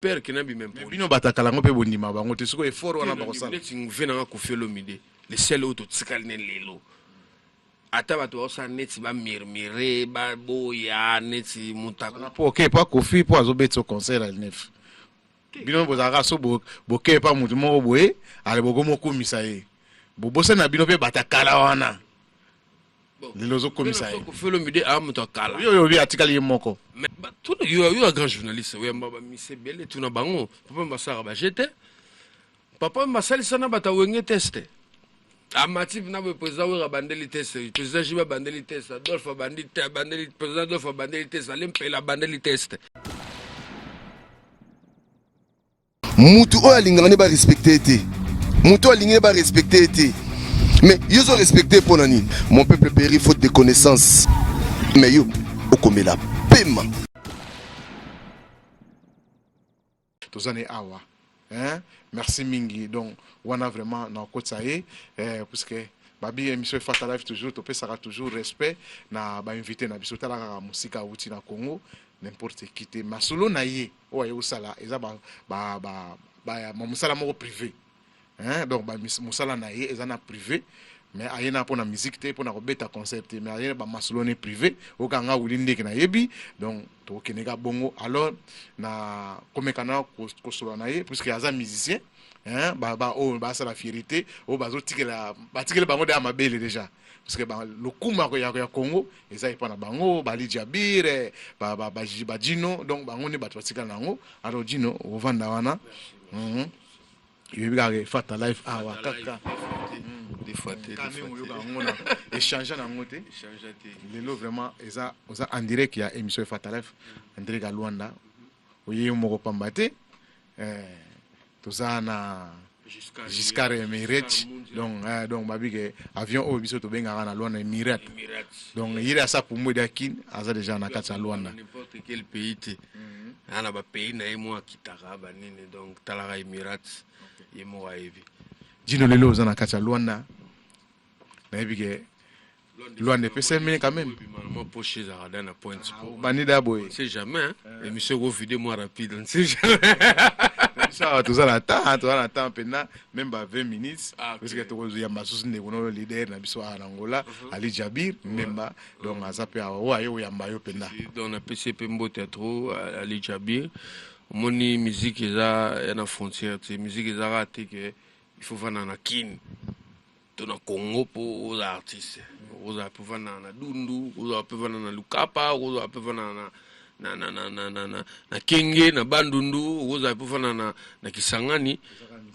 peur ke nabima Mais bino batakala yango mpe bondima bango te, sikoyo effort wana bakosala. Neti vieux nanga Koffi Olomide, le seul oyo totikali ne lelo, ata bato baosala neti bamurmure, baboya neti moto mpo oke mpo akofi mpo azobetisa concert ya nef. Bino bozalaka so boke epa motu moko boye, ale bokomokumisa ye, bobosani na bino mpe batakala wana. Lelo ozokomisa ye. Koffi Olomide aa moto akala. Yo oyo atikali ye moko. Mais tuna yo, yo grand journaliste, oyamba bamise ebele, tuna bango. Papa basalaka baje te, papa basalisa na bato awenge teste, amati na boye. Président Wera abandeli test, président Jibe abandeli test, Adolphe abandi te, abandeli, président Adolphe abandeli test, Ale Mpela abandeli test. Mutu oyo alingaka nde barespecte ye te, mutu oyo alingi nde barespecte ye te, mais yo ozo respecte mpo na nini? Mon peuple périt faute de connaissance, mais yo okomela pema. Toza ne awa, hein? Merci mingi. Donc wana vraiment nakotisa ye, eh, puisque babi émission Efata Live, toujours topesaka toujours respect na bainvité na biso. Tala kaka mosika awuti na Congo, n'importe qui te. Masolo na ye oyo aye kosala eza mosala moko privé, hein? Donc mosala na ye eza na privé, mais aye na mpona musique te, mpona kobeta concert te, mais aye na bamasolo ne privé. Okanga wuli ndenge nayebi, donc tokokende ka bongo. Alors na komeka na kosolola na ye, puisque aza musicien, hein? Ba oyo basala fierté, oyo bazotikela, batikeli bango de ya mabele déjà, parce que lokumu ya Congo eza epa na bango, bali Jabir, bajino, donc bango nde bato batikala nango. Alors Jino, ovanda wana. Yoyebi kaka Efata Live awa kaka. Des fois te. Oyoka yango na échange nango te. Lelo vraiment eza oza en direct ya émission Efata Live, en direct ya Luanda. Oye moko pamba te, toza na Giscard Emirates. Donc babi ke avion oyo biso tobengaka na Luanda Emirates, donc ye asa pumbu edi akine, aza déjà na kati ya Luanda. N'importe quel pays te, aa na bapays na ye mo akitaka banini, donc talaka Emirates, ye moko ayebi. Jino, lelo oza na kati ya Luanda, nayebi ke Luanda epesami quand même. Mwa poche ezalaka da na pointe. Bandi da boye. On sait jamais, hein? Émission eko vide mwa rapide, on sait jamais. Biso awa toza na temps, toza na temps mpena même ba 20 minutes. Ah, ok. Parce que tokoyamba susu ndeko no leader na biso awa na Angola, Ali Jabir Mbemba, donc aza mpe awa oyo aye koyamba yo mpenza. Donc napesi ye mpe mbote ya trop, Ali Jabir. Omoni, musique eza ya na frontière te. Musique eza kaka te ke il faut vanda na Kine to na Congo mpo oza artiste. Ozala mpe vanda na Dundu, ozala mpe vanda na Lukapa, ozala mpe vanda na Kenge, na Bandundu, okozala mpe vanda na Kisangani,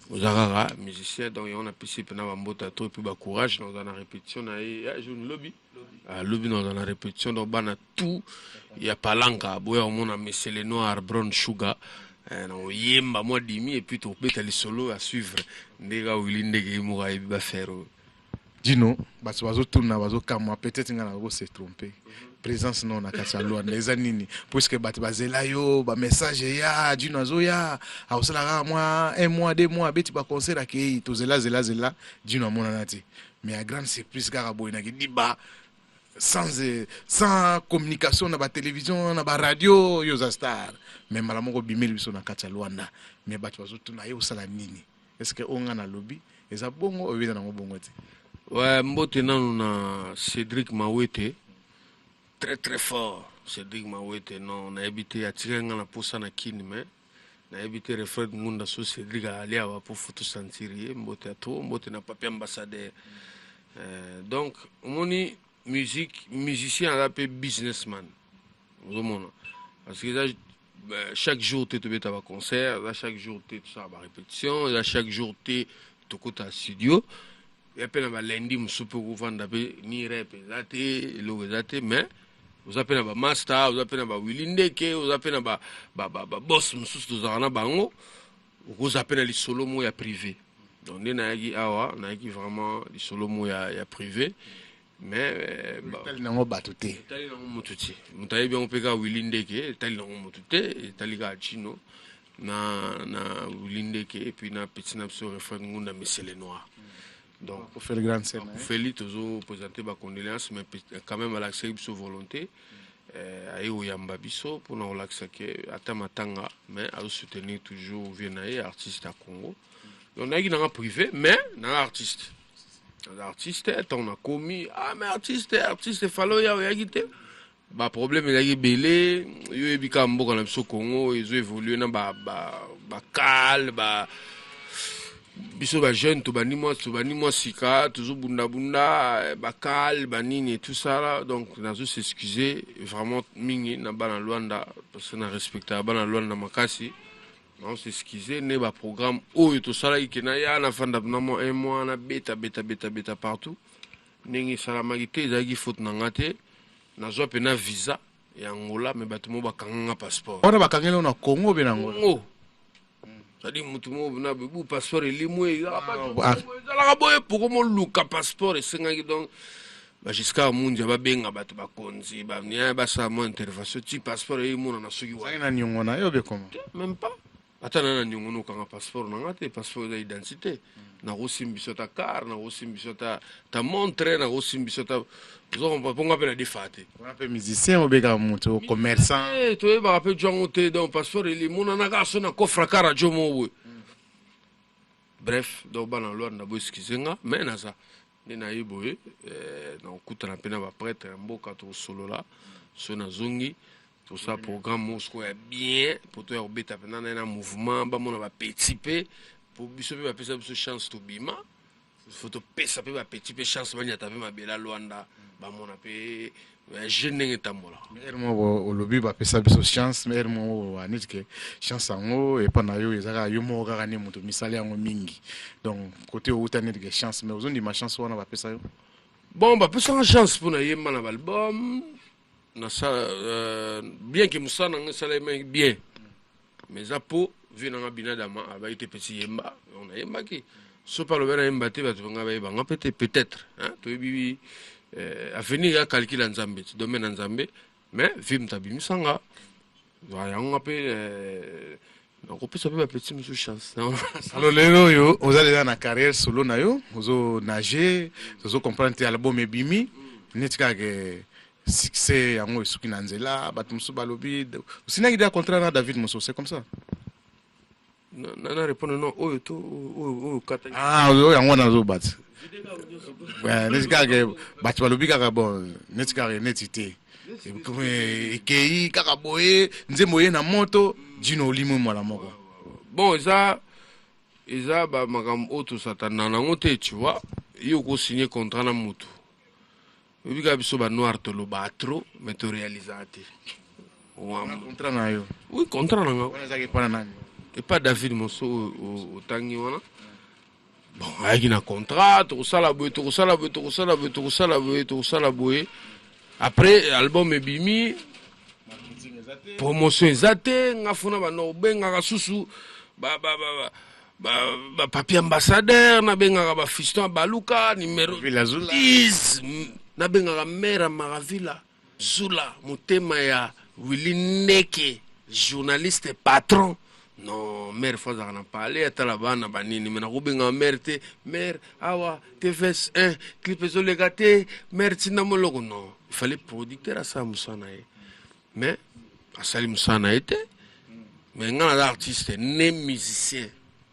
oza kaka musicien. Donc yango napesi mpena bambote ya trop et puis bacourage. Na oza na répétition na ye ya jour lobi. Ah, lobi naza na répétition, donc bana tout ya Palanka boya komona Mesele Noir Brown Sugar, na koyemba mwa dimi et puis tobeta lisolo à suivre ndenge kaka wili ndenge ye moko ayebi bafere oyo. Jino, bato bazotuna, bazokamwa, peut-être ngai nako se tromper, présence no na kati ya Luanda eza nini? Puisque bato bazela yo, bamessage eya, Jino azoya, akosala kaka mwa un mois, 2 mois, abeti baconcert, akei. Tozela, zela, zela, Jino amonana te. Mais ya grande surprise kaka boye na kidiba, sans communication na batélévision, na baradio, yo oza star, mais mbala moko obimeli biso na kati ya Luanda. Mais bato bazotuna ye osala nini? Est ce que oyo ngai nalobi eza bongo, oyo eza nango bongo te? Ouais, mbote nanu na Cédric Mawete, très très fort Cédric Mawete. Non, nayebi te, atikaki nga na posa na Kini, mais nayebi te Refred Ngunda so Cédric ali awa po foto sentir ye. Mbote ya trop, mbote na papi ambassadeur. Donc omoni, musique, musicien aza mpe businessman, ozomona, parce que eza chaque jour te tobeta baconcert, eza chaque jour te tosala barépétition, eza chaque jour te tokota studio. Ya mpe na balundi mosusu mpe okovanda mpe ni rep eza te, eloko eza te, mais oza mpe na bamaster, oza mpe na bawili ndeke, oza mpe na babos mosusu tozalaka na bango, okozala mpe na lisolo moko ya privé. Donc nde nayaki awa, nayaki vraiment lisolo moko ya privé, mais etali nango bato te. Etali nango motu te, moto ayebi yango mpe kaka wili ndeke. Etali nango motu te, etali kaka Chino na wili ndeke et puis na petit na biso Refred Ngunda Mesele Noir. Donc Kofeli, grande scène. Kofeli, tozo présenter bacondoléance, mais quand même alakisaki biso volonté. Aye koyamba biso mpona kolakisa ke ata matanga, mais azosoutenir toujours vie na ye, artiste ya Congo. Donc nayaki nanga privé, mais nanga artiste, naza artiste. Ntango nakomi, ah mais artiste, artiste falo oya, oyaki te, baproblème ezalaki ebele. Yo oyebi kaka mboka na biso Congo ezo évolue na bakale ba biso bajeune, tobandi mwa sika, tozobundabunda bakale banini et tout ça là. Donc nazo s'excuser vraiment mingi na bana Lwanda, parce que na respectaka bana Lwanda makasi. Nazo s'excuser nde baprogramme oyo tosalaki ke naya nafanda na mwa un mois, nabeta beta beta beta partout, ndenge esalamaki te. Ezalaki faute na nga te. Nazwa mpena visa ya Angola, mais bato mo bakanganga passeport. Wana bakangeli yo na Congo be na Angola? Congo. C'est-à-dire mutu moko na bu passeport elimwe, ezalaka boye poko moluka passeport esengaki. Donc baGiscard Mundia babenga bato bakonzi bania, basala mwa intervention ti passeport eyemonana soki ozalaki na niongo na yo be koma? Même pas. Ata na niongo nokanga passeport na nga te. Passeport eza identité. Nakosimba biso ata car, nakosimba biso ata ta montre, nakosimba biso ata mponga mpe na defa te. Wana mpe musicien obekaka moto commerçant. Toyebaka mpe jwango te. Donc passeport elimonanaka so na coffre car ajo moko boye. Bref, donc bana Lwanda, bo excuse nga, mais naza nde naye boye, nakokutana mpe na baprêtre ya mboka, tokosolola. So nazongi, tosala programme moko sikoyo ya bien po toya kobeta mpena na ye na mouvement, bamona bapeti mpe, po biso mpe bapesa biso chance tobima. Faut topesa mpe bapeti mpe chance, banyata mpe mabela Lwanda, bamona mpe jeune ndenge etambolaka. Ere moko olobi bapesa biso chance, mais ere moko neti ke chance yango epa na yo eza kaka yo moko kaka nde moto misala yango mingi. Donc côté outa neti ke chance, mais ozondima chance wana bapesa yo? Bon, bapesanga chance mpo nayemba na baalbum nasala, bien ke mosala nanga esalamaki bien, mais eza mpo vie nanga binadama abai te pesi yemba. Donc nayembaki. So mpe alobi nayemba te, bato banga bayebanga mpe te peut-être, toyebi avenir ya calcul ya Nzambe ti domaine ya Nzambe, mais vie moto abimisanga yango nga mpe nakopesa mpe bapeti mosusu chance. Alors lelo oyo oza deja na carrière solo na yo, ozo nage, tozo comprendre te. Album ebimi neti kaka ke succès yango esuki na nzela. Bato mosusu balobi osinaki deja contrat na David Moso, c'est comme ça? Na répondre non, oyo to oyo kata. Ah, oyo yango wana azobata neti kaka bato balobi kaka bon, neti kaka neti te, ekei kaka boye, nzembo ye na moto jino olimi mwana moko. Bon, eza bamakambo oyo tosatana nango te, tu vois. Yo okosigne contrat na motu, oyebi kaka biso banoir tolobaka trop, mais toréalisaka te. Contrat na yo? Oui, contrat na nga. Wana ezalaki epa na nani? Epa David Moso oyo otangi wana. Bon, ayaki na contrat, tokosala boye, tokosala boye, tokosala boye, tokosala boye, tokosala boye. Après album ebimi, promotion eza te. Nga funa banda obengaka susu bapapier ambassadeur, nabengaka bafiston ya baluka numéro 10, nabengaka mare ya Maravilla Zula, motema ya Willi Ndeke, journaliste patron. Non, mare fo azalaka na pale, atala bana banini, me nakobengaka mare te, mare awa TVS 1, clip ezoleka te, mare ntinda moloko. Non, il fallait producteur asala mosala na ye, mais asali mosala na ye te. Mais nga naza artiste ne musicien,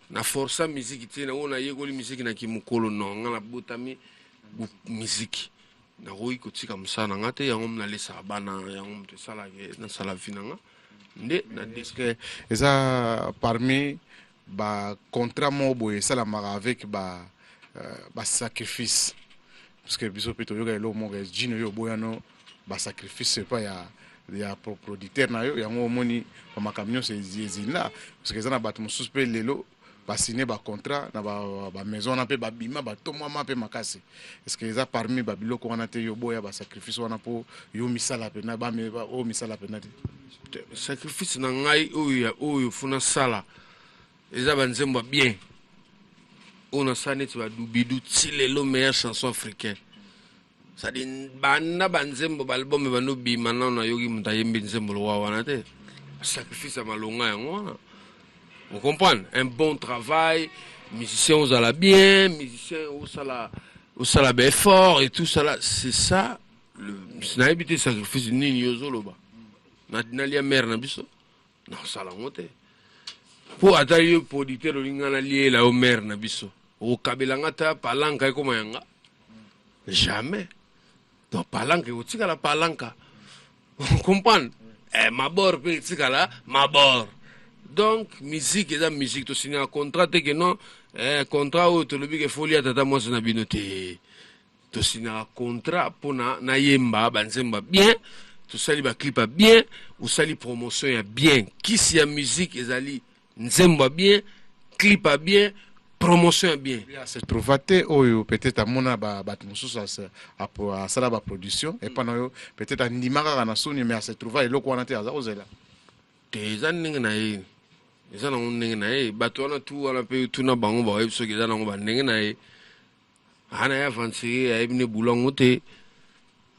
na força musique te. Nango nayekoli musique na kimokolo. Non, nga nabotami musique, nakoki kotika mosala na nga te. Yango nalesaka bana, yango moto esalaka nasala vie na nga nde na que eza parmi bacontrat moko boye esalamaka avec basacrifice, parce que biso mpe toyoka eloko moko jino oyo oboyano basacrifice epai ya producteur na yo. Yango omoni bamakambo nyonso ezinda, parce que eza na bato mosusu mpe lelo basine bacontrat na bamaison wana mpe babima batomwama mpe makasi. Est ce que eza parmi babiloko wana te, yo boya basacrifice wana mpo yo misala mpena oyo misala mpena te? Sacrifice na ngai oyo oyo fo nasala eza banzembo ya bien oyo nasala neti badubidu ti lelo, meilleure chanson africaine. C'est-à-dire banda banzembo baalbum ebanda obima, nano nayoki moto ayembi nzembo lokwa wana te. Sacrifice ya malonga yango wana, vous comprenez? Un bon travail, musicien ozala bien, musicien osala baeffort et tout ça là, c'est ça. Nayebi te sacrifice nini yo ozoloba. Nalia mare na biso, nakosala yango te, mpo ata yo producteur olingi nga naliela yo mare na biso, okokabela nga ta palanka ekoma yanga? Jamais. Donc palanka ekotikala palanka, comprendre? Mabor mpe etikala mabor. Donc musique eza musique. Tosignaka contrat te ke non, contrat oyo tolobi ke folia tata mwasi na bino te. Tosignaka contrat mpona nayemba banzemba bien, tosali baclip ya bien, osali promotion ya bien. Kisi ya musique ezali nzembo ya bien, clip ya bien, promotion ya bien. Se trouva te oyo peut-être amona bato mosusu asala baproduction epa na yo, peut-être andima kaka na soni, mais ase trouva eloko wana te, aza kozela. Te, eza ndenge na ye, eza nango ndenge na ye. Bato wana tu wana mpe tuna bango, bayebi soki eza nango bandenge na ye. Ana ye aventurier, ayebi ne bulu yango te.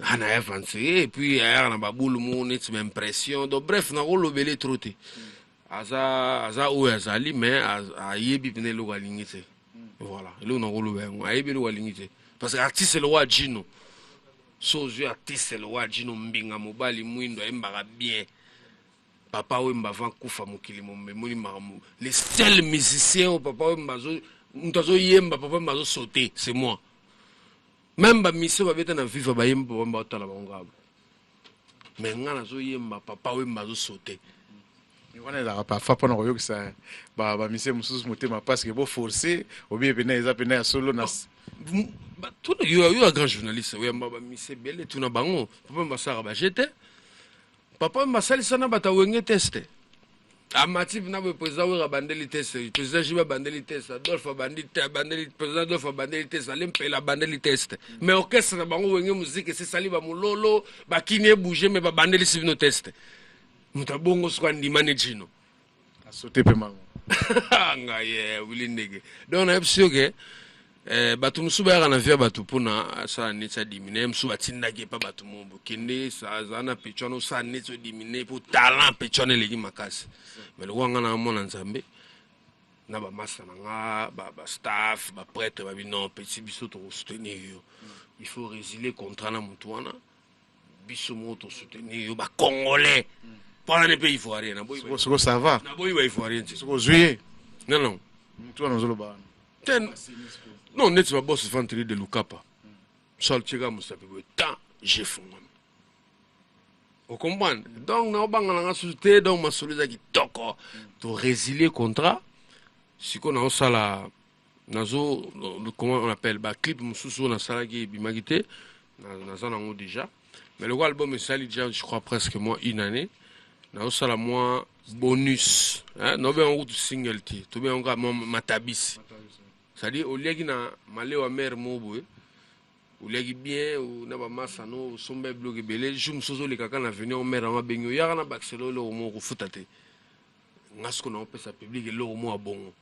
Ana ye aventurier, et puis ayaka na babulu moko neti baimpression. Donc bref, nakolobele trop te. Aza oyo azali, mais ayebi mpena eloko alingi te. Voilà eloko nakoloba yango, ayebi eloko alingi te, parce que artiste lokola Jino, so ozwi artiste lokola Jino Mbinga, mobali mwindo, ayembaka bien. Papa Wemba avant kufa, mokili momemoni makambo. Le seul musicien oyo Papa Wemba, moto azoyemba, Papa Wemba azosaute, c'est moi. Même bamusicien babeta na Viva, bayemba, Papa Wemba otala bango kaka, mais nga nazoyemba, Papa Wemba azosaute. Wana ezalaka parfois mpona koyokisa bamusicien mosusu motema, parce que boforce obie pena eza pena ya solo na Tuna yo, yo ya grand journaliste, oyamba bamusicien ebele, tuna bango. Papa Wemba asalaka baje te. Papa Wemba asalisa na bato awenge test, amati na boye, président Wera abandeli test, président Jiba abandeli test, Adolphe abandi te, abandeli, président Adolphe abandeli test, Ale Mpela abandeli test, mais orchestre na bango Wenge Musique esesali bamololo, bakini ebouge, mais babandelisi bino test. Moto abongo soko andima ne Jino. Asote mpe mango. Ngai ye wili ndenge. Donc nayebi soki ke bato mosusu bayaka na vie ya bato mpona asala neti adimine. Mosusu batindaki epa bato mobo kende azala na pecho wana, osala neti odimine, mpo talent pecho wana eleki makasi. Mais lokola nga na mwana Nzambe na bamasa na nga, bastaff, baprêtre babi: "Non petit, biso tokosoutenir yo, il faut résilier contrat na motu wana, biso moko tosoutenir yo." Bacongolais mpona ne mpe ivoirien. Siko ça va. Naboyi baivoirien te. Siko ozwi ye. Non. Motu wana ozoloba wana. Te, non, neti baboss Ventri de Lukapa, so atieka mosapi boye, tant jefungwami, ocomprendre? Donc naobanga nanga susu te. Donc masolo eza kitoko, torésilie contrat. Sikoyo naosala, nazo, comment on appelle, baclip mosusu oyo nasalaki ebimaki te, naza nango déjà. Mais lokola album esali déjà, je crois, presque moi une année, nazosala mwa bonus, naobenga kutu single te, tobenga kaka mwa matabisi. C'est-à-dire oliaki na malewa mare moko boye, oliaki bien na bamasano, osomba biloko ebele, jour mosusu ozoleka kaka na avenir, mare yango abengi, oyaka na bakiselo eloko moko kofuta te. Nga siko naopesa public eloko moko ya bongo,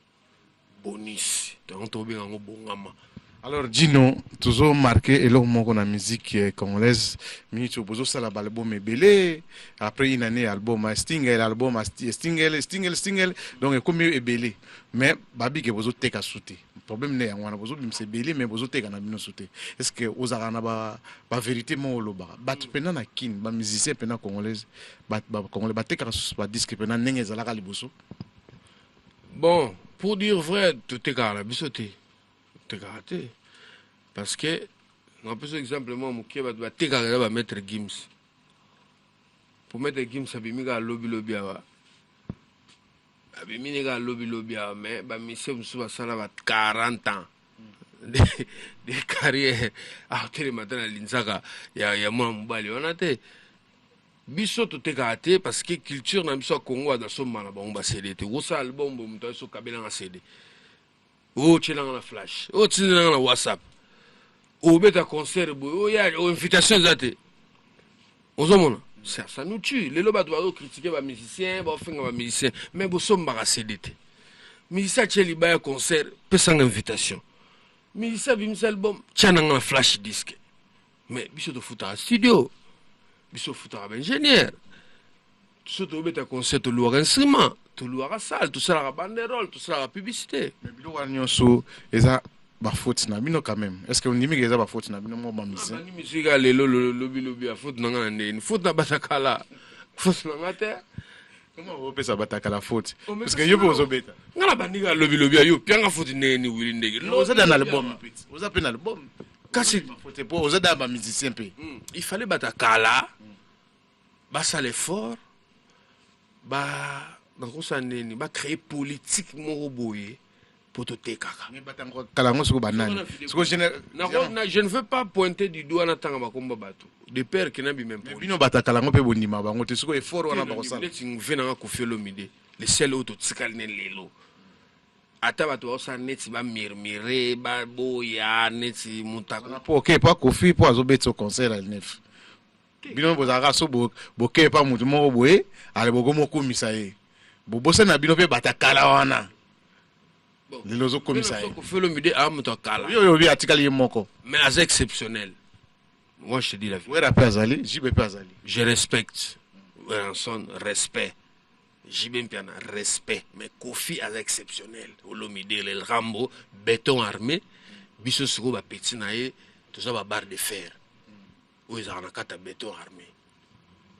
bonus, yango tobenga yango bongama. Alors Gino, tozomarke eloko moko na musique congolaise mingi oyo bozosala baalbum ebele. Après une année, album single, album single, single, single, donc ekomi ebele, mais babike bozoteka su te. Problème nde yango wana, bozobimisa ebele mais bozoteka na bino su te. Est ce que ozalaka na bavérité moko olobaka bato mpena na Kine, bamusicien mpena congolaise, bacongolais batekaka susu badisque mpena ndenge ezalaka liboso? Bon, pour dire vrai, totekaka na biso te, totekaka te, parce que napesa exemple mwa moke. Bato batekaka eza bamaître Gims. Po maître Gims abimi kaka lobilobi awa, abimi ne kaka lobilobi awa, mais bamusicien mosusu basala ba 40 ans de carrière, atelema te na linzaka ya mwana mobali wana te. Biso totekaka te, parce que culture na biso ya Congo, bato basomba na bango baCD te. Okosala album boye, moto aso okabelanga CD, otyelanga na flash, otindelanga na WhatsApp. Obeta concert boye, oya, invitation eza te. Ozomona, ça nous tue. Lelo bato bazocritiquer bamusicien, baofenga bamusicien, mais bosombaka CD te. Musicien atie libaya concert, pesanga invitation. Musicien abimisa album, tia nanga na flash disque. Mais biso tofutaka studio, biso tofutaka baingénieur. So tobeta concert, toluwaka instrument, toluwaka salle, tosalaka banderole, tosalaka publicité. Biloko wana nyonso eza Bafaute na bino quand même, est ce que ondimi ke eza bafaute na bino moko bamusicien? Bandi musique ya lelo, lobi lobi ya faute na nga na ndeni? Faute na batakala, faute na nga te. Comment opesa batakala faute? Parce que yo mpe ozobeta. Nga na bandi kaka lobi lobi ya yo pianga faute ndenge ni wili ndenge? Oza da na album, oza mpe na album. Kasi faute po oza da bamusicien mpe. Il fallait batakala basala effort, ba nakosala ndeni, bacréer politique moko boye mpo totekaka. Kala yango sikoyo banani? Je ne veux pas pointer du doigt, natanga bakomba bato de peur ke nabima. Bino batakala yango mpe bondima bango te. Sikoyo effort wana bakosala. Neti ve nanga Kofi Olomide, le seul oyo totikali ne lelo, ata bato baosala neti bamurmure, baboya neti mutako. Po oke po Kofi mpo azobetisa concert ya nef. Bino bozalaka so boke pa motu moko boye, ale bokomokumisa ye, bobosani na bino mpe batakala wana. Lelo ozokomisa ye. Kofi Olomide aa moto akala. Oyo oyo atikali ye moko. Mais aza exceptionnel, moi je te dis la vérité. Wera mpe azali, JB mpe azali. Je respecte Werrason, respect, JB Mpiana, respect, mais Kofi aza exceptionnel. Olomide, le Rambo, béton armé. Biso sikoyo bapeti na ye, toza babarre de fer oyo ezalaka na kati ya béton armé.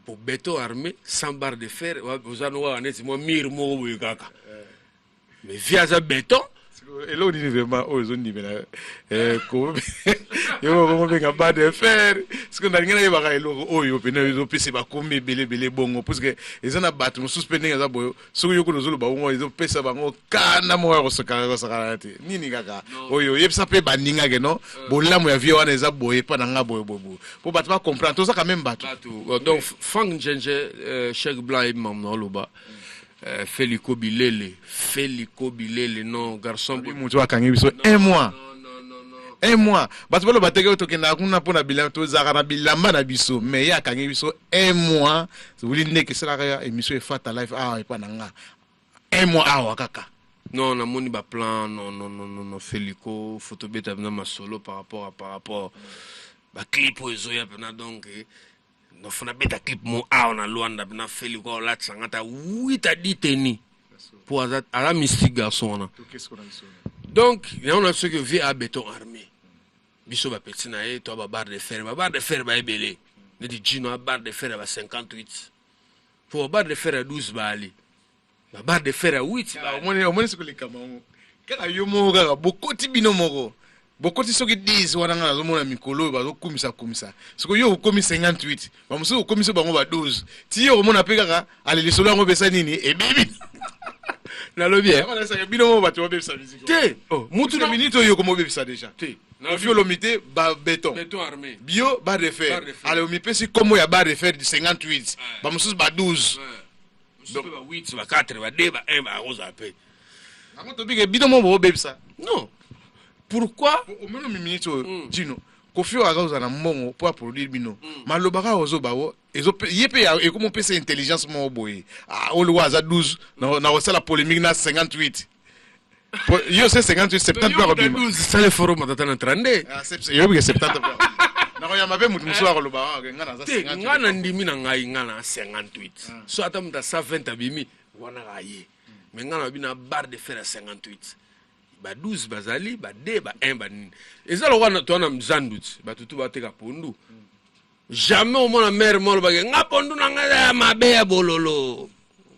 Po béton armé sans barre de fer, oza no kaka neti mwa mur moko boye kaka, mais vie aza béton. Eloko nini vraiment oyo ezondimela yo komobenga barre de fer? Siko nalingi nayebaka eloko oyo pene ezopesa bakombi ebele ebele bongo, puisque eza na bato mosusu mpe ndenge eza boye. Soki yo kuna ozoloba bongo, ezopesa bango kanda moko ya kosakana te. Nini kaka oyo oyebisa mpe baningake no bolamu ya vie wana eza boye epa na nga boye boye boye, mpo bato bacomprendre, toza quand même bato. Donc Frank Njenje, Chèque Blanc, ayebi mamu na oloba. Feliko Bilele, Feliko Bilele, non, garçon. Moto akangi biso un mois, un mois. Bato baloba teke tokendaka kuna mpona bilamba, tozalaka na bilamba na biso, mais ye akangi biso un mois. Wili ndenge esalaka ya émission Efata Live awa epa na nga, un mois awa kaka. Non, namoni baplan. Non, non, non, non, non, Feliko, faut tobeta mpena masolo par rapport baclip oyo ezoya mpena. Donc nofo nabeta clip mo awa na Lwanda mpena. Feliko aolatisanga ata 8 à 10 teni mpo aza mystique, garçon wana. Donc yango na soki vie a béton armé, biso bapeti na ye to babarre de fer, babarre de fer baebele neti Jino a barre de fer ya ba 58, po babarre de fer ya 12 baali, babarre de fer ya 8. Omoni soki likambo yango kaka yo moko, kaka bokoti bino moko, bokoti soki 10 wana. Nga nazomona mikolo oyo bazokumisa kumisa. Soki yo okomi 58, bamosusu okomisi bango ba 12, ti yo okomona mpe kaka ale lisolo yango epesa nini, ebebi. Nalobi. Bino moko bato babebisa musique. Te, mutu na minute oyo okoma obebisa déjà. Te. Kofi Olomide ba béton. Béton armé. Bio barre de fer. Ale omipesi kombo ya barre de fer du 58, bamosusu ba 12. Donc ba 8, ba 4, ba 2, ba 1 bakozala mpe. Yango tobike bino moko bobebisa. Non, pourquoi? Omoni minute oyo, Jino, Kofi oyo aza na mbongo mpo aproduire bino, maloba kaka ozoba o ye mpe ekomi opesa intelligence moko boye. Oyo aza 12 na kosala polémique na 58, yo se 58, 70 mpe akobima. Sale forum tata na 32. Yoyebi ke 70 mpe nakoyamba mpe motu mosusu akoloba nga naza. Te, nga na ndimi na ngai, nga na 58. So ata moto asa 20 abimi wana kaka ye, mais nga na babi na barre de fer ya 58, ba 12 bazali, ba 2, ba 1, banini. Eza lokola toa na zandu ti bato tu bateka pondu. Jamais omona mare mo alobaki nga pondu na ngai ya mabe, ya bololo.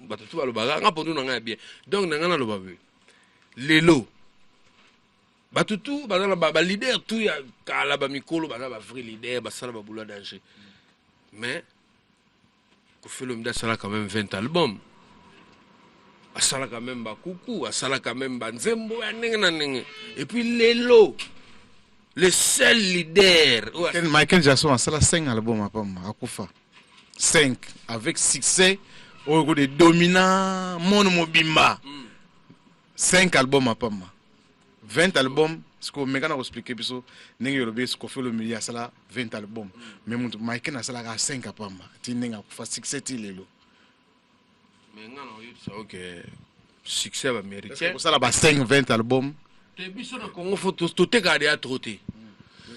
Bato tu balobaka nga pondu na ngai ya bien. Donc na ngai naloba boye, lelo bato tu baza na baleader tu ya kala, bamikolo baza bavrai leader, basala baboulot danger. Mais Kofi Olomide asala quand même 20 albums, asala quand même bakuku, asala quand même banzembo ya ndenge na ndenge. Et puis lelo le seul leader oyo Michael Jackson asala 5 albums apamba, akufa. 5 avec succès oyo kode dominant monde mobimba. 5 albums apamba, 20 albums. Sikoyo meka na koexpliquer biso ndenge olobi Kofi Olomide asala 20 albums, mais moto Michael asalaka 5 apamba, ti ndenge akufa, succès ti lelo. Mais nga na oyebisa yo ke succès ya baaméricain kosala ba 5 20 albums. Te, biso na Congo fo totekaka deya trop te.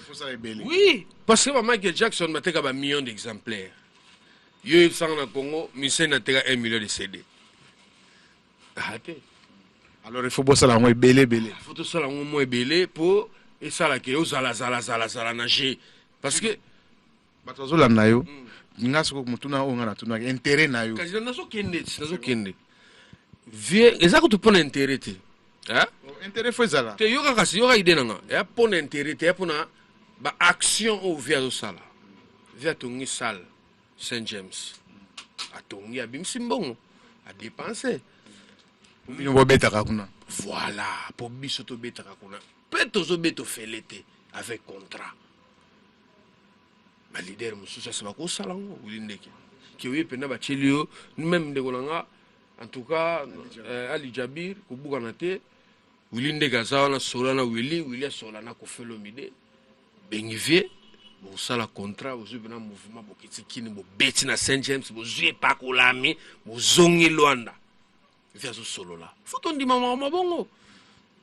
Fosala ebele. Oui, parce que ba Michael Jackson bateka bamillion d'exemplaires. Yo oyebisanga na Congo miseni ateka 1 million de CD? Ah te. Alors il faut bosala yango ebele ebele. Faut tosala yango mwa ebele mpo esalaka yo zala zala zala zala na jeu, parce que Bato bazolanda yo. Nga sikoyo, motuna oyo nga natunaki, intérêt na yo? Kasi nazokende ti nazokende, vieux, eza kutu mpo na intérêt te, eh? Intérêt faut ezala. Te, yoka kasi, yoka idée na nga. Eya mpo na intérêt te, eya mpo na baaction oyo vieux azosala. Vieux atongi salle Saint James, atongi, abimisi mbongo, adépenser. Bino bobetaka kuna. Voilà, mpo biso tobetaka kuna mpe tozobeta ofele te, avec contrat. Baleader mosusu ase bakosala yango. Wili ndeke ke oye mpenza, batieli yo même ndeko na nga, en tout cas Ali Jabir, kobukana te. Wili ndeke aza wana, sola na Wili, Wili asola na Koffi Olomide, bengi vieux, bosala contrat, bozwi mpena mouvement, bokiti kini, bobeti na Saint James, bozwi epakolami, bozongi Lwanda. Vieux azosolola, faut tondima makambo bongo.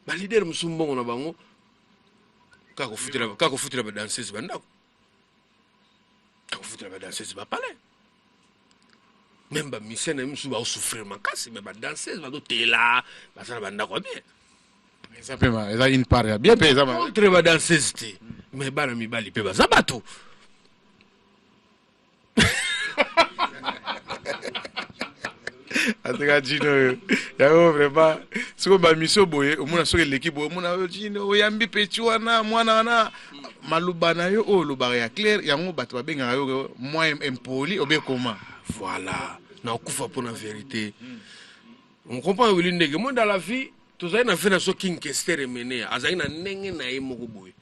Baleader mosusu, mbongo na bango kaka kofutela badanseuse bandako, kaka kofutela badanseuse bapalais. Même bamusicien na ye mosusu baosouffrir makasi, mais badanseuse bazotela, baza na bandako ya bien. Eza mpe eza une part ya bien mpe eza contre badanseuse te, mais bana mibali mpe baza bato. En tout cas, Jino oyo yango vraiment, soki bamission boye, omona soki eleki boye, omona oyo Jino oyambi peti wana, mwana wana, maloba na yo oyo olobaka ya clair, yango bato babengaka yo mwa impoli obe koma. Voilà, nakokufa mpona vérité, on comprend. Wili ndenge moi dans la vie, tozali na vie na so. King Kester Emene azali na ndenge na ye moko boye.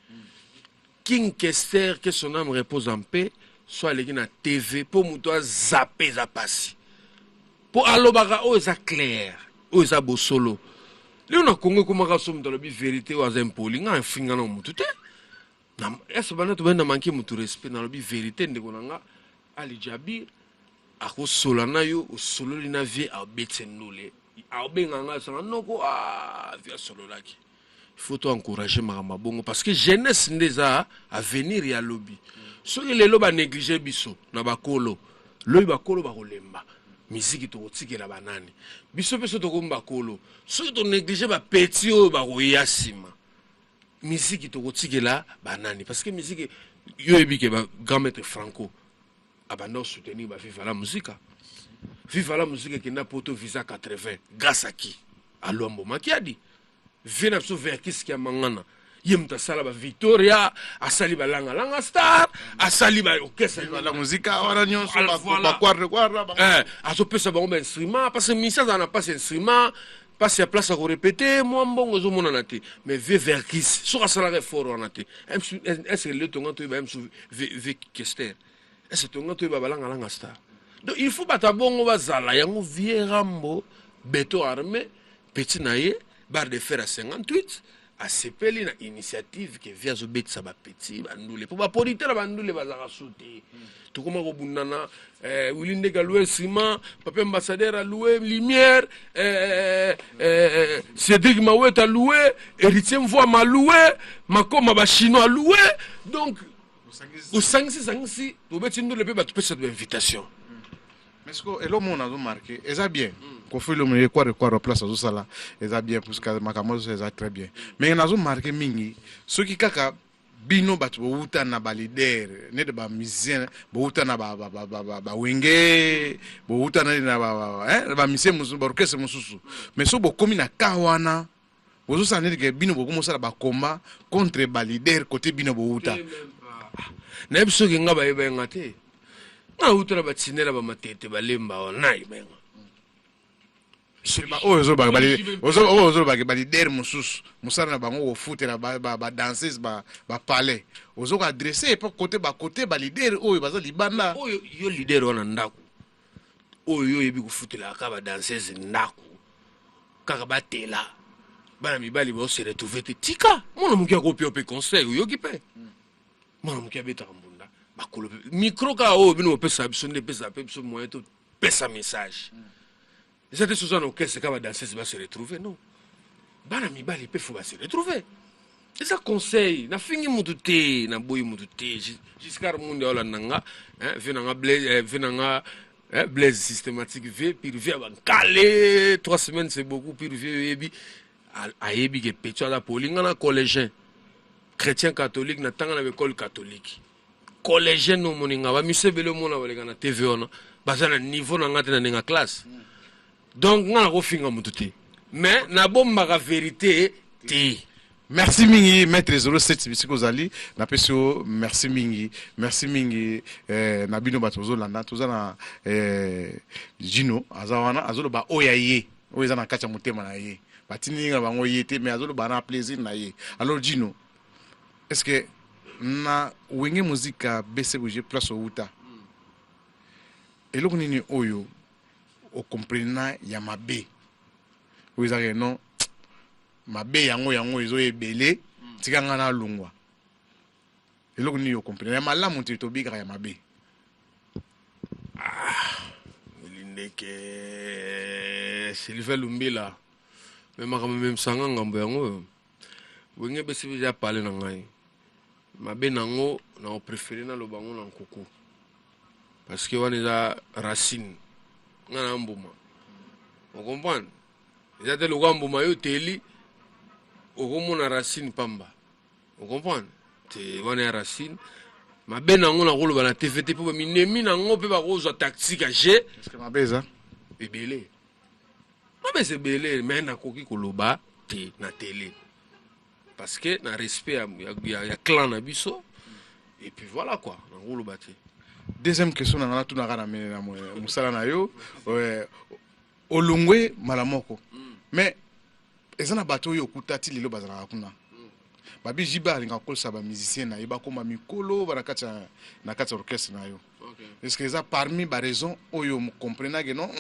King Kester, que son âme repose en paix, so aleki na TV, mpo moto azape, eza pasi, mpo alobaka oyo eza clair, oyo eza bosolo. Lelo na Kongo ekomaka so moto alobi vérité, oyo aza impoli. Nga afinga na motu te. Ese banda tobandi na manke motu respect. Nalobi vérité, ndeko na nga Ali Jabir akosola na yo, osololi na vieux, abeti ndule, aobenga nga, asanga noko. Ah, vieux asololaki. Il faut to encourager makambo ya bongo, parce que jeunesse nde eza avenir ya lobi. Soki lelo banéglige biso na bakolo, lobi bakolo bakolemba miziki, tokotikela banani? Biso mpe so tokomi bakolo, soki tonéglige bapetits oyo bakoya nsima, miziki tokotikela banani? Parce que miziki, yo oyebi ke ba grand maître Franco abanda osoutenir ba Viva la Musica. Viva la Musica ekenda poto, visa 80, grâce à qui? Alwambo Makiadi. Vieux na biso Verckys ya mangana, ye moto asala bavictoria, asali balangalanga star, asali baorchestre. La muzika wana nyonso. Voilà. Bakwarre kwarra. Azopesa bango bainstrument, parce que misi azala na mpasi instrument, mpasi ya place ya korépéter, mwa mbongo ezomonana te. Mais vieux Verckys, soki asalaka effort wana te, est-ce lelo tonga toyeba msu vieux Kester? Est-ce tonga toyeba balangalanga star? Donc il faut bato ya bongo bazala. Yango vieux Rambo Beto Armé, petit na ye barre de fer ya 58, asepeli na initiative ke vieux azobetisa bapetits bandule, mpo baproducteur ya bandule bazalaka su te. Tokóma kobundana, Wili Ndeke aloue instrument, Pape Ambassadeur aloue lumière, Cédric Mawet aloue, Héritier Mvoama aloue, Makoma bachinois aloue. Donc osangisi sangisi, tobeti ndule mpe bato pesa bainvitation. Mais siko eloko moko nazomarquer, eza bien, Koffi Olomide kware kware, place azosala eza bien, puisque makambo azosala eza très bien. Mais nazomarquer mingi, soki kaka bino bato bowuta na baleader, nete bamusicien bowuta na bawenge, bowuta neti na bamusicien mosusu, baorchestre mosusu, mais soki bokomi na ka wana, bozosala neti ke bino bokomi osala bacombat contre baleader kote bino bowuta. Nayebi soki nga bayeba nga te. Nga nauta na batinela, bamatete, balemba wana, nayeba nga. Oyo ozolobaka, baleader mosusu, mosala na bango kofutela badanseuse bapalais, ozoka adresse epa kote bakote baleader oyo baza libanda. Oyo yo leader wana ndako, oyo yo oyebi kofutelaka kaka badanseuse ndako, kaka batela bana mibali baose retrouve te. Tika mwana moke akopia mpe conseil, oyoki mpe mwana moke abetaka mbunda, bakolo mpe micro kaka oyo bino bopesaka biso nde epesaka mpe biso moyen topesa message. Eza te soza na orchestre kaka badanseuse base retrouve, non, bana mibali mpe faut base retrouve. Eza conseil, nafingi mutu te, naboyi mutu te. Giscard Mundi aolanda nga, vieux na nga Blaise, vieux na nga Blaise systématique, vieux pire, vieux ya bankale, 3 semaines c'est beaucoup, pire vieux oyebi. Ayebi ke petit aza poli. Nga na collégien chrétien catholique, natanga na baekole catholique, collégien. No omoni nga, bamiso ebele omona baleka na TV wana, baza na niveau na nga te na ndenge ya classe. Donc nga nakofinga motu te, mais nabombaka vérité te. Merci mingi, maître 07. Bisika ozali, napesi yo merci mingi, merci mingi. Na bino bato bozolanda, toza na Gino, aza wana, azoloba oyo ya ye, oyo eza na kati ya motema na ye. Batindi na bango ye te, mais azoloba na plaisir na ye. Alors Gino, est ce que na Wenge Muzika BCBG, place outa, eloko nini oyo okomprena ya mabe, oyo ezaka non, mabe yango yango ezo ebele, tika nga nalongwa? Eloko nini okomprena ya malamu te, tobikaka ya mabe? Lindeke Sylvain Lumbila, me makambo ememisanga ngambo yango oyo Wenge BCBG ya pale na ngai, mabe nango na opréféré naloba yango na nkuku, parce que wana eza racine. Nga na mbuma, ocomprendre? Eza te lokwa mbuma yo oteli, okomona racine pamba, ocomprendre te? Wana ya racine, mabe nango nakoloba na TV te, mpo baminemi nango mpe bakozwa tactique ya jeu. Est-ce que mabe eza? Ebele, mabe eza ebele, mais nakoki koloba te na télé, parce que na respect ya clan na biso. Et puis voilà quoi, nakoloba te. Deuxième question na nga, natunaka na mosala na yo, olongwe mbala moko, mais eza na bato oyo okuta ti lelo bazalaka kuna. Babi JB alingaka kokolisa bamusicien na ye, bakóma mikolo ba na kati ya orchestre na yo. Est ce que eza parmi baraison oyo comprenake non,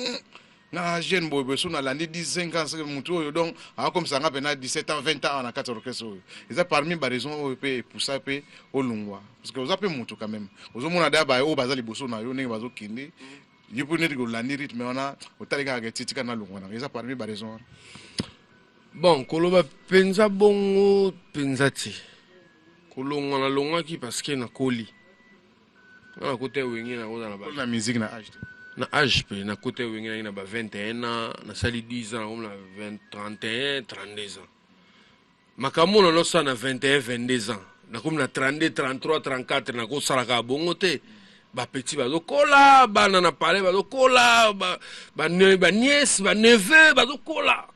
na jeune boye boye, so nalandi 15 ans, soki motu oyo donc akokomisa nga mpena 17 ans, 20 ans na kati ya orchestre oyo, eza parmi baraison oyo mpe epusa mpe olongwa? Parce que oza mpe motu quand même, ozomona da baye oyo baza liboso na yo ndenge bazokende, yo mpo neti kolandi rythme wana, otali kaka ke titika nalongwa nanga. Eza parmi baraison wana? Bon, koloba mpenza bongo mpenza te. Kolongwa, nalongwaki parce que nakoli. Nga nakota Wenge, nakozala na na musique na age te. Na age mpe nakota Wenge nangi na ba 21 ans, nasali 10 ans, nakomi na 20, 31, 32 ans. Makambo oyo nanosala na 21, 22 ans, nakomi na 32, 33, 34, nakosalaka bongo te. Bapetits bazokola, bana na palais bazokola, banièces, baneveux bazokola.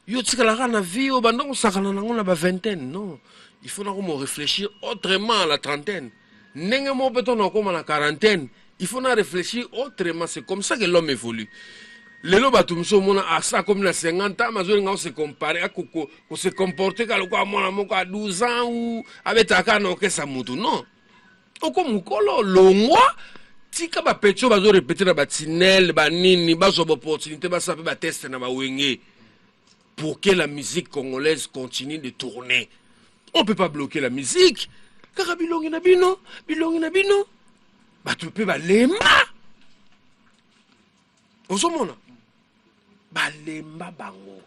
Yo tikalaka na vie oyo banda kosakana nango na bavingtaine? Non, il faut nakoma réfléchir autrement à la trentaine. Ndenge moko mpe to nakoma na quarantaine, il faut na réfléchir autrement. C'est comme ça que l'homme évolue. Lelo bato mosusu omona asa akomi na 50 ans, azolinga kose comparer, kose comporter kaka lokola mwana moko ya 12 ans ou abetaka kaka na orchestre motu. Non, oko mokolo, longwa, tika bapetits oyo bazorépéter na batinele banini, bazwa baopportunité, basala mpe bateste na bawenge, pour que la musique congolaise continue de tourner. On peut pas bloquer la musique kaka bilongi na bino, bilongi na bino. Bato mpe balemba, ozomona balemba bango.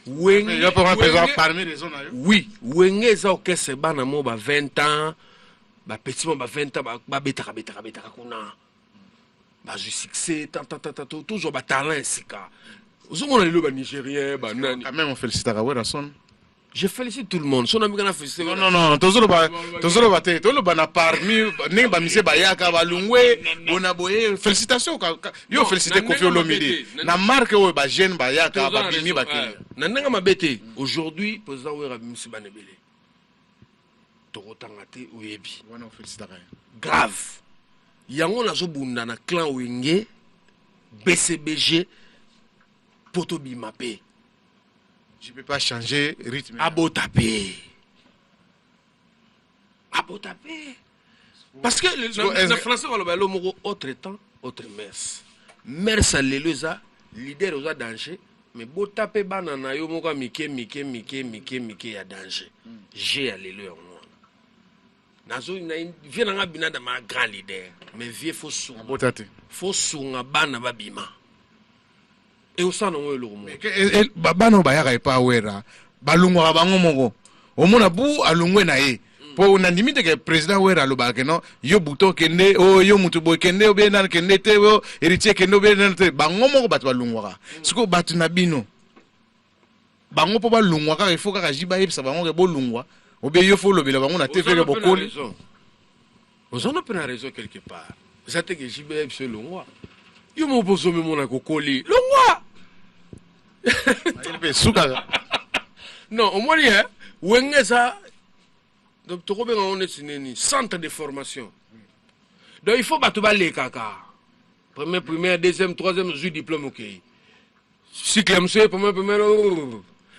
Wenge, Yo mpo mpenza parmi raison na yo? Oui, Wenge eza orchestre bana mo ba 20 ans, bapetits mo ba 20 ans babetaka betaka betaka kuna, bazwi succès tantatata. Tozwa batalent esika ozomona lelo banigérien, banani. Quand même ofélicitaka Werrason. Je félicite tout le monde. So nabika na félicité. Non, non, non, tozoloba, tozoloba te, toloba na parmi ndenge bamisie bayaka, balungwe bona boye. Félicitation yo, félicité Koffi Olomide na marque oyo bajeune bayaka, babimi, bakende. Na ndenge mabe te. Aujourd'hui président Wera abimisi bana ebele, tokotanga te, oyebi. Wana ofélicitaka ye. Grave. Yango nazobunda na clan Wenge BCBG mpo tobima mpe. Je peux pas changer rythme. Abota mpe, abota mpe, parce que na français baloba elo moko: autre temps, autre mœurs. Mœurs ya lelo eza leader oza danger, mais bota mpe bana na yo moko ya mike mike mike mike mike ya danger. G ya lelo yango wana nazo na vie na nga binada ma grand leader, mais vie faut sunga. Abota te. Faut sunga bana babima e osala nango eloko moko. Bana oyo bayaka epa Wera, balongwaka bango moko. Omona bu alongwe na ye mpo nandimi te ke président Wera alobaka ke non, yo buto kende, o yo mutu boye kende, obie nani kende te, o héritier kende, obie nani te. Bango moko bato balongwaka. Sikoyo bato na bino. Bango mpo balongwa kaka, il faut kaka JB ayebisa bango ke bolongwa, obe yo fo olobela bango na TV ke bokoli. Oza na mpe na raison quelque part. Eza te ke JB ayebisa elongwa, yo moko mpo ozomimona kokoli, longwa. Mayele mpe esukaka. Non, omoni e Wenge eza, donc tokobenga ngo neti nini, centre de formation. Donc il faut bato balekaka première, primaire, deuxième, troisième, ozwi diplôme, okei cycle mosusu ye première, première.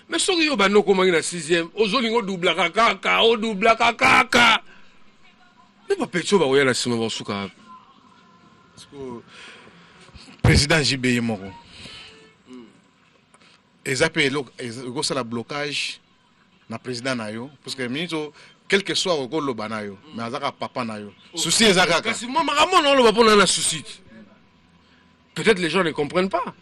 Mais soki yo banda okomaki na sixième, ozolinga odoublaka kaka, odoublaka kaka, me bapeti oyo bakoya na nsima bakosuka wapi? Parce que président JB ye moko eza mpe eloko ekosala blocage na président na yo, parce que minute oyo, quel que soit okoloba na yo, mais aza kaka papa na yo, souci eza kaka. Kasi mwa makambo na oloba mpona na souci te, peut-être les gens ne comprennent pas.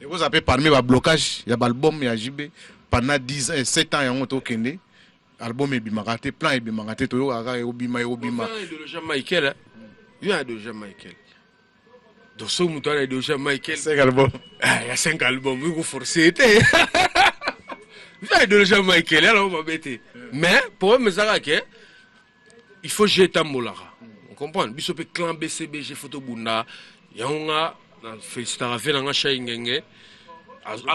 Ekozala mpe parmi bablocage ya baalbum ya JB pendant 10 ans, 7 ans yango tokende, album ebimaka te, plan ebimaka te, toyokaka kaka ekobima, ekobima. Oza na idéologie ya Michael, hein? Yo na idéologie ya Michael. Donc soki moto ana idéologie ya Michael, cinq album. Ah, ya 5 album ekoforce te. Yo na idéologie ya Michael, ya nango mabe te, mais problème ezalaka ke il faut je etambolaka, comprendre biso mpe clan BCBG, faut tobunda yango. Nga na félicitaka ve na nga Shai Ngenge.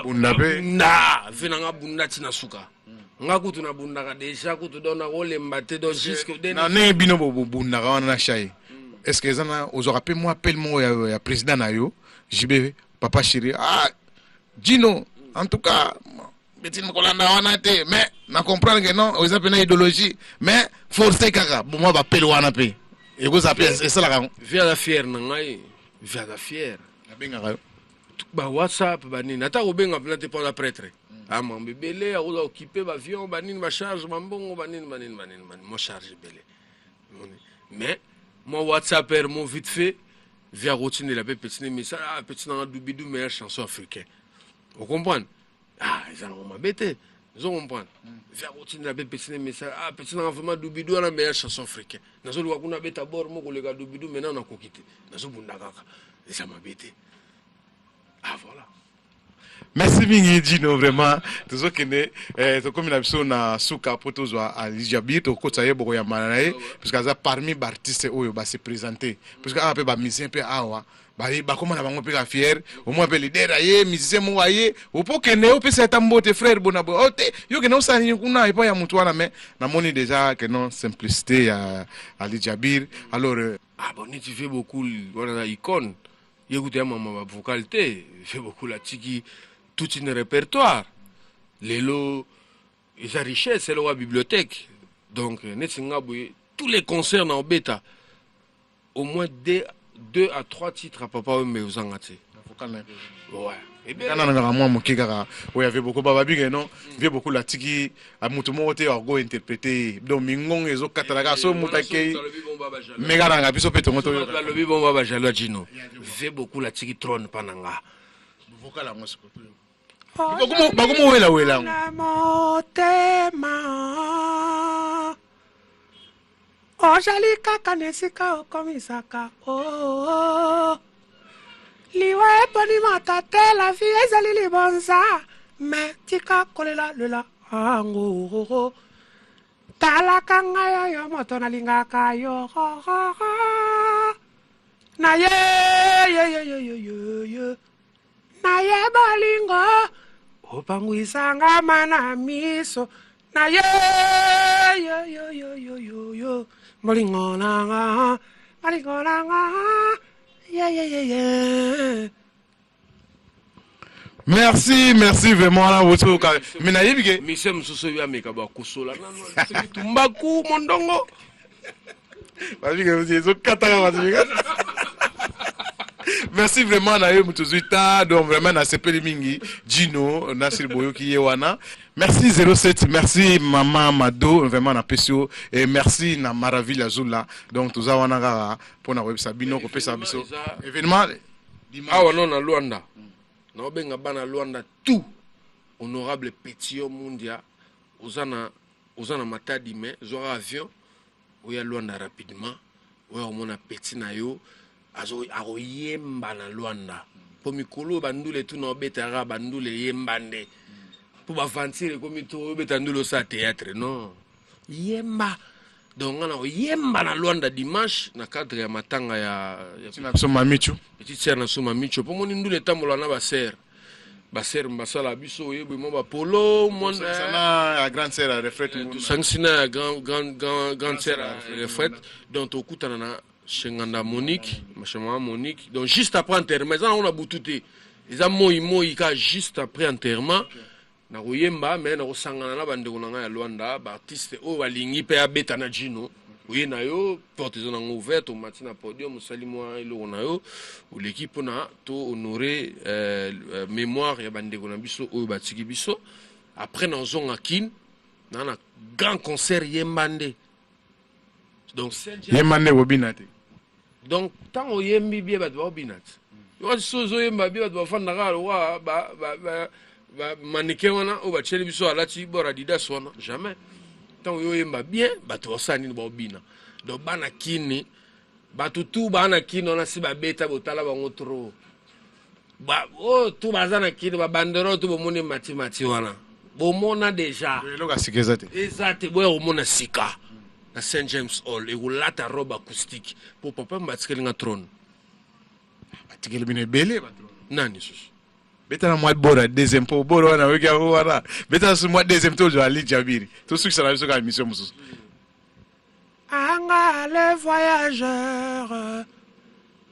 Bunda mpe. Bunda ve na nga, bunda ntina suka. Nga kutu nabundaka déjà kutu, donc nakolemba te, donc jusque Na ndenge bino bobundaka wana na Shai, est ce que eza na ozwaka mpe mwa appel moko ya président na yo JB, papa chéri, ah Gino, en tout cas betini kolanda wana te, mais na comprendre que non, eza mpe na idéologie, mais forcé kaka mwa bapele wana mpe ekozala mpe esalaka yango? Ve aza fier na ngai, ve aza fier. Abengaka yo? Ba WhatsApp, banini, ata kobenga mpena te mpo aza prêtre, amambo ebele, akoza okipe baavion, banini, bacharge, bambongo, banini, banini, banini, banini, mo charge ebele. Omoni? Mais mwa WhatsApp aire mo vite fait, ve akotindela mpe petit ne message: ah, petit nanga Dubidu, meilleure chanson africain. Ocomprendre? Ah, eza nango mabe te, ozo comprendre? Ve akotindela mpe petit ne message: ah, petit nanga, vraiment Dubidu wana meilleure chanson africain, nazoluka kuna beta bor moko koleka Dubidu, maintenant nakoki te, nazobunda kaka, eza mabe te. Ah, voilà. Merci mingi Gino, vraiment tozokende, tokomi na biso na suka mpo tozwa Ali Jabir, tokokotisa ye bokoyambana na ye, puisque aza parmi baartiste oyo base présente, puisque awa mpe bamusicien mpe awa bakóma na bango mpe ka fier omoi mpe leader aye, musicien moko aye, opo okende opesa ata mbote, frère bona boye o te, yo kende osala nini kuna epai ya motu wana. Mais namoni déjà que non, simplicité ya Ali Jabir, alors Ah bon, neti ve beaucoup wana na icône ye kuta ya mama bavocal te. Ve beaucoup atiki toute une répertoire, lelo eza richesse eloko ya bibliothèque. Donc neti nga boye, tous les concerts na obeta au moins deux à trois titres à Papa Wemba, ozanga te. Vocal na ye. Ouais. Kana nangaka mwa moke kaka oyo ave beaucoup bababike non, vie beaucoup latiki moto moko te ako interpréter ye, donc mingongo ezokatana kaka so moto akei, me kaka nanga biso mpe tongo toyoka. Balobi bongo bajalo ya Jino, ve beaucoup latiki trône mpa na nga. Vocal yango sikoyo bakomowelawela yango. Na motema ozali kaka na esika okomisaka oh. Liwa eponi mata te, la vie ezali libonza, me tika kolela lela ango, talaka ngai oyo moto nalingaka yo na ye ye ye ye ye ye ye na ye bolingo opangwisanga mana miso na ye yo yo yo yo yo yo bolingo nanga, bolingo nanga, ye ye ye ye. Merci, merci vraiment wana botoyoka, mais nayebi ke mise mosusu oyo ameka bakosola nano soki tumbaku mondongo. Babike ezokataka bato. Merci vraiment na yo moto ozwi ta, donc vraiment nasepeli mingi. Gino Nasir, boyoki ye wana. Merci 07, merci mama Mado, vraiment napesi yo, et merci na Maraville Azula. Donc toza wana kaka mpona koyebisa bino kopesa biso événement. Awa no na Lwanda, naobenga bana Lwanda tout, honorable Petio Mundia, oza na Matadi, mais zwaka avion oya Lwanda rapidement, oya komona petit na yo akoyemba na Lwanda, mpo mikolo oyo bandule tuna obetaka bandule eyemba nde. Mpo baaventure ekomi to obeta ndule, osala théâtre, non, yemba. Donc nga na koyemba na Lwanda dimanche na cadre ya matanga ya Tina biso Mamichu. Petite sœur na so Mamicho, mpo moni ndule etambola na basere, basere basala biso oyebwe mwa bapolo. Sana ya grande sœur ya Reflet. Tosangisi na ya grande sœur ya Reflet. Donc tokutana na chez Nganda Monique, chez mama Monique. Donc juste après enterrement, eza nango na butu te, eza moi moi ka juste après enterrement nakoyemba, mais nakosangana na bandeko na ngai ya Lwanda, baartiste oyo balingi mpe abeta na Jino. Oye na yo, porte eza nango ouverte, omati na podium, osali mwa eloko na yo, oleki mpona to honore mémoire ya bandeko na biso oyo batiki biso. Après nazonga Kine na grand concert yemba nde. Donc Yemba nde, kobina te. Donc ntango oyembi bie, bato baobina te. Yoka so ozoyemba bie, bato bafandaka lokwa bamannequin wana oyo batieli biso, alati bor Adidas wana. Jamais. Ntango yo oyemba bien, bato basala nini? Baobina. Donc bana Kini, bato tu baa na Kini wana, si babeta, botala bango trop. Oyo tu baza na Kini, babanderole tu bomoni matimati wana, bomona déjà. Eloko ya sika eza te. Eza te. Boya komona sika na Saint James Hall, ekolata robe acoustique mpo papa batikeli nga trône. Batikeli bino ebele bato. Nani susu? Betala mwa bora deuxième, mpo bora wana oyoki yango wana. Betala su mwa deuxième, tozwa Ali Jabiri, tosukisa na biso kaka émission mosusu. Anga le voyageur,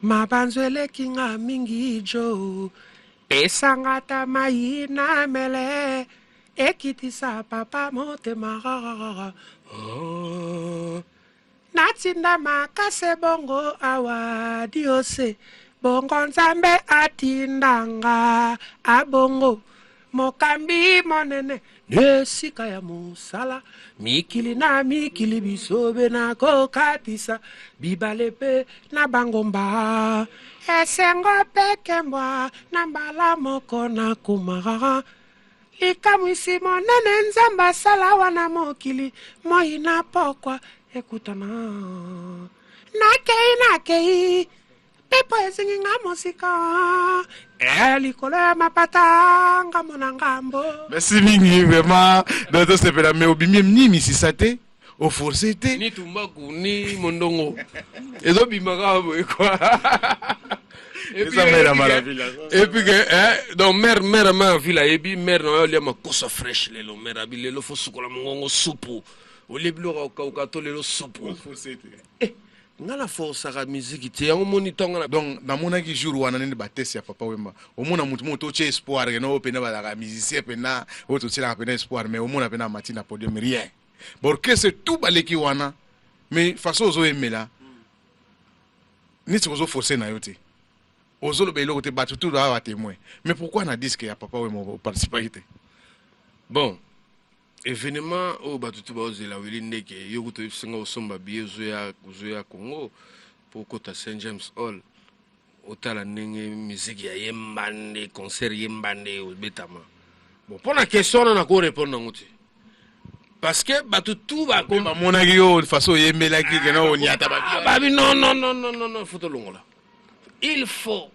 mabanzo eleki nga mingi, jo pesanga ata mai na mele, ekitisa papa motema. Oh. Natinda makase bongo awa diose bongo, Nzambe atindanga abongo mokambi monene esika ya mosala, mikili na mikili, bisobe nakokatisa, bibale mpe na bangomba, esengo mpe kembwa na mbala moko nakoma. Likamwisi monene Nzambe asala wana mokili, moi na pokwa ekutana. Nakei, nakei, pepo ezingi nga mosika e likolo ya mapata, ngambo na ngambo. Merci mingi vraiment. Donc tosepela, mais obimi ni misisa te, oforce te. Ni tumbaku ni mondongo, ezobima kaka boye quoi. Eza mère Maravilla. Et puis que eh, donc mère Maravilla ayebi mère na oyo olia makosa fraîche lelo. Mère abi lelo fo sukola mongongo, supu olie biloko ya kokauka to lelo supu. Oforce te. Eh, nga na forçaka musique te, yango moni ntongo na Donc namonaki jour wana nini, bateste ya Papa Wemba, omona motu moko totie espoir keno oyo mpena bazalaka musicien mpena oyo totielaka mpena espoir, mais omona mpena amati na podium, rien, baorchestre tout baleki wana, mais façon ozoyembela neti ozoforce na yo te, ozoloba eloko te, bato tout awa batémoin. Mais pourquoi na disque ya Papa Wemba oparticipaki te? Bon, événement oyo bato tu baozela, weli ndeke yo kuta oyebisinga osomba billet, ozoya, ozoya Congo mpo okota Saint James Hall, otala ndenge musique ya yemba nde, concert yemba nde obetama. Bon, mpo na question wana nakorépondre yango te, parce que bato tu bamonaki yo façon oyembelaki kena oniata. Babi non, non, non, non, non, non, faut tolongola, il faut,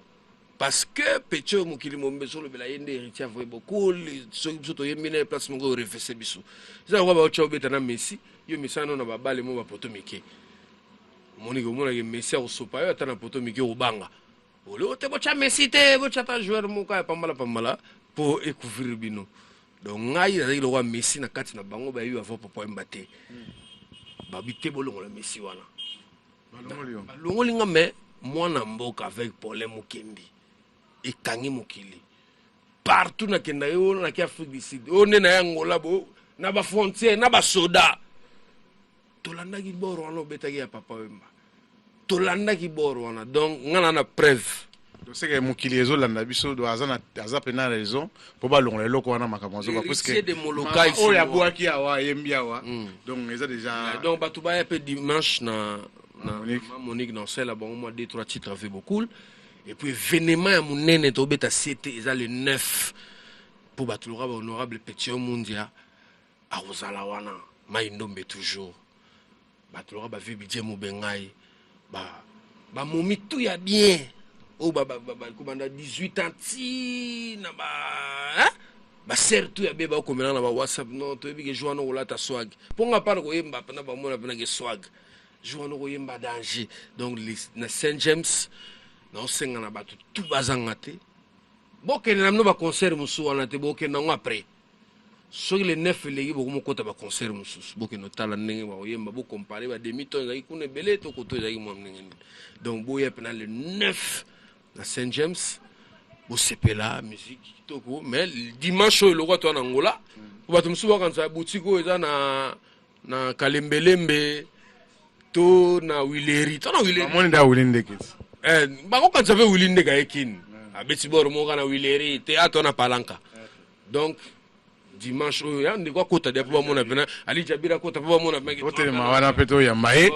parce que petit oyo mokili mombe ezolobela ye nde héritier avoye beaucoup. Soki biso toyembi na ye place moko, orefese biso, eza lokola baotya obeta na Messi. Yo Messi ano na babale mo bapoto mike, omoniki, omonaki Messi akosopa yo ata na poto mike, okobanga olio te. Botya Messi te, botya ata joueur moko ya pambala pambala mpo ecouvrir bino. Donc ngai nazalaki lokola Messi na kati na bango, bayebi bava Papa Wemba te, babi te bolongola Messi wana. Balongoli nga, mais mwana mboka avec Paulin Mokembi ekangi mokili partout. Nakenda ye oyo, naki Afrique du Sud oyo nde na ye Angola, bo na bafrontière na basoda, tolandaki boro wana obetaki ya Papa Wemba, tolandaki boro wana. Donc nga na preuve. Toseke mokili ezolanda biso do aza na aza mpena raison mpo balongola eloko wana, makambo azoba. Héritier de Molokai. Oyo abwaki awa, ayembi awa, donc eza déjà. Donc bato baya mpe dimanche na Monique, Monique naosala bango mwa deux trois titres avec beaucoup. Et puis événement ya monene tobeta sete eza le 9, mpo bato loka bahonorable Petion Mundia akozala wana, Mai Ndombe toujours, bato loka bavie Bidie Mobengai, bamomi tout ya bien oyo kobanda 18 ans ti na ba Basere tu ya be bakomelanga na ba WhatsApp, non, toyebi ke jour wana okolata swag, mpo nga mpana koyemba mpena bamona mpena ke swag jour wana okoyemba danger. Donc na Saint James naosenga na bato tu bazanga te, bokende na bino baconcert mosusu wana te, bokende yango après. Soki le 9 eleki, bokomokota baconcert mosusu, bokende otala ndenge bakoyemba, bocompare bademi ton ezalaki kuna ebele to koto ezalaki mwa ndenge nini. Donc boya mpena le 9 na Saint James, bosepela musique kitoko. Mais dimanche oyo elokwa to na Angola, po bato mosusu bakanisa boutique oyo eza na Kalembelembe to na Wileri to na Wileri. Bamoni nda Wili Ndeke. Eh, bakokanisa mpe Wili Ndeke aye Kini, abeti boro moko na Wileri te, ato na Palanka. Donc dimanche oyo ya ndeko akota dia mpo bamona mpena Ali Jabir akota mpo bamona mpena. Totelema wana mpe toyamba ye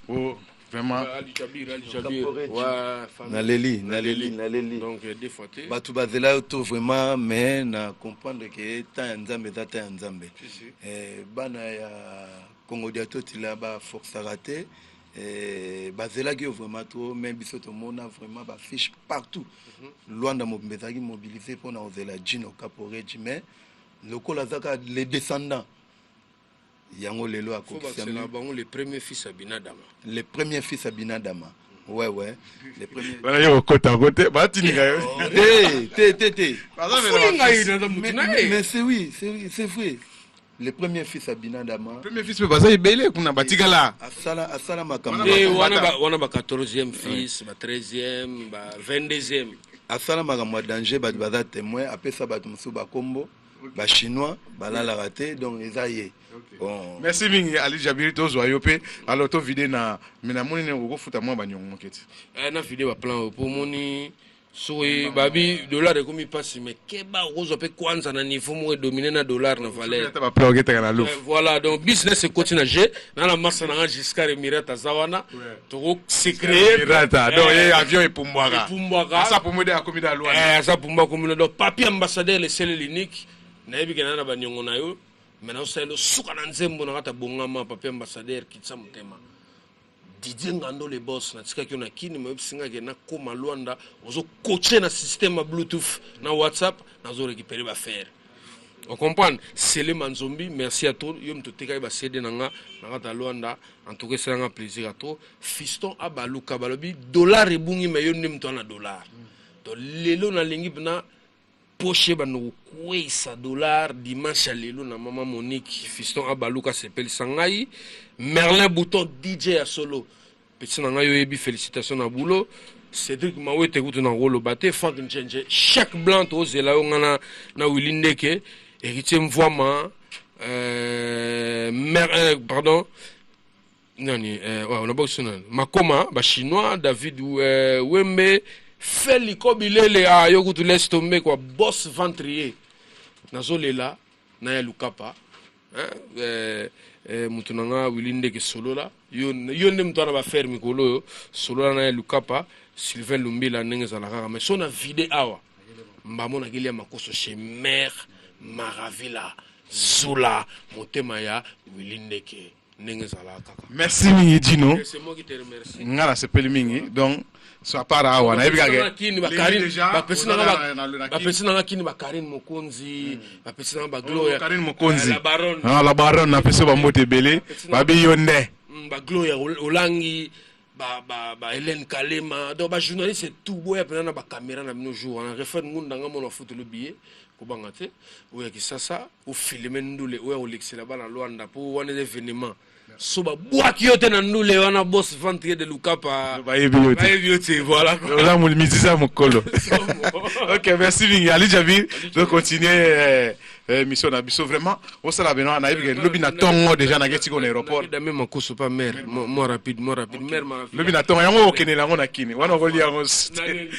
po vraiment. Ali Jabir, Ali Jabir, ouais, famille. Naleli, naleli, naleli. Donc deux fois te. Bato bazela yo to vraiment, mais na comprendre ke temps ya Nzambe eza temps ya Nzambe. Si, si. Bana ya Congo dia totila baforçaka te. Bazelaki yo vraiment trop, mais biso tomona vraiment bafiche partout. Lwanda mobimba ezalaki mobilisé mpona kozela Gino Caporeji, mais lokola aza kaka le descendant yango lelo Faut akokisami. bakisela bango le premier fils ya Binadama. Le premier fils ya Binadama, ouais, le premier. Wana yo kokota yango te, batindika yo. Te, te, te, te. Afuli ngai naza mutu Mais, na mais, ye. mais c'est oui, c'est oui, c'est vrai. Le premier fils à Binadama. Premier fils mpe baza ebele kuna batikala. Asala makambo. Te, wana Bata. wana ba 14e fils, ba 13e, ba 22e. Asala makambo ya danger, bato baza témoin, apesa bato mosusu bakombo, bachinois balalaka te, donc eza ye. Bon. Merci mingi Ali Jabiri, tozwa yo mpe alors tovide na me namoni nini okofuta mwa baniongo moke te. Eh, na vide baplan oyo mpo omoni soki babi dollar ekomi mpasi, mais keba, okozwa mpe kwanza na niveau moko edomine na dollar na valeur. Ata baplan oketaka na louf. Voilà, donc business ekoti na jeu na masa na nga Giscard Emirate aza wana, tokose créer. Rata donc ye avion epumbwaka. Epumbwaka. Asa pumbwe de akomi da Lwanda. Eh, aza pumba komina. Donc papi ambassadeur, le seul et l'unique, nayebi ke na na baniongo na yo, mais nazosalela suka na nzembo na kati ya bongama. Papi ambassadeur, kitisa motema. Didier Ngando le boss, natikaki yo na Kini, moyebisi nga ke nakóma Lwanda, ozokoche na système ya Bluetooth na WhatsApp, nazo récupérer bafere ocomprendre. Sele Manzombi, merci à toi, yo moto otekaki baCD na nga na kati ya Lwanda. En tout cas esalanga plaisir à toi. Fiston abaluka, balobi dollar ebungi, mais yo nde moto wana dollar. Donc lelo nalingi mpena poche bando kokweyisa dollar dimanche ya lelo na mama Monique. Fiston abaluka, sepelisa ngai. Merlin Bouton, DJ ya solo, petit na ngai oyebi, félicitation na boulot. Cédric Mawete kutu na koloba te. Frank Njenje, chaque blanc tozela yo nga na Willi Ndeke, Héritier Mvwama, pardon, nani, ouais, on a boxé nani, Makoma bachinois, David Wembe, Feliko Bilele. Ah, yo kutu laisse tomber quoi, boss ventrier, nazolela na ya Lukapa, hein, mutu na nga Wili Ndeke, solola yo, yo nde mutu wana bafere mikolo oyo, solola na ya Lukapa, Sylvain Lumbila, ndenge ezala kaka. Mais so na vide awa mbamo nakeli ya makoso chez mare Maravila Zula, motema ya Wili Ndeke, ndenge ezalaka kaka. Merci mingi Gino. C'est moi qui te remercie. Nga nasepeli mingi, donc so apart awa nayebi kaka Kini bakarine, bapesi nanga Kini bakarine Mokonzi, bapesi nanga bagloria. Karine Mokonzi. La baronne. Ah, la baronne, napesi bambote ebele, babi yo nde. Bagloria Olangi, ba Hélène Kalema, donc bajournaliste tout, boya mpena na bacaméra na bino jour wana. Refred Ngunda, nga mona futelo billet, kobanga te, oyo ya Kisasa ofilme ndule oyo akolekisela bana Lwanda, mpo wana eza événement. So babwaki yo te na ndule wana, boss ventrier de Lukapa. Bayebi yo te. Bayebi yo te, voilà quoi. Oza musicien mokolo. Ok, merci mingi Ali Jabir. Tocontinue mission na biso. Vraiment osala beno, nayebi ke lobi na ntongo déjà naketi ko na aéroport. Dame Makoso pa mare, moi rapide, moi rapide, mare Maravilla. Lobi na ntongo yango okendela yango na Kini wana okolia yango. Naleli.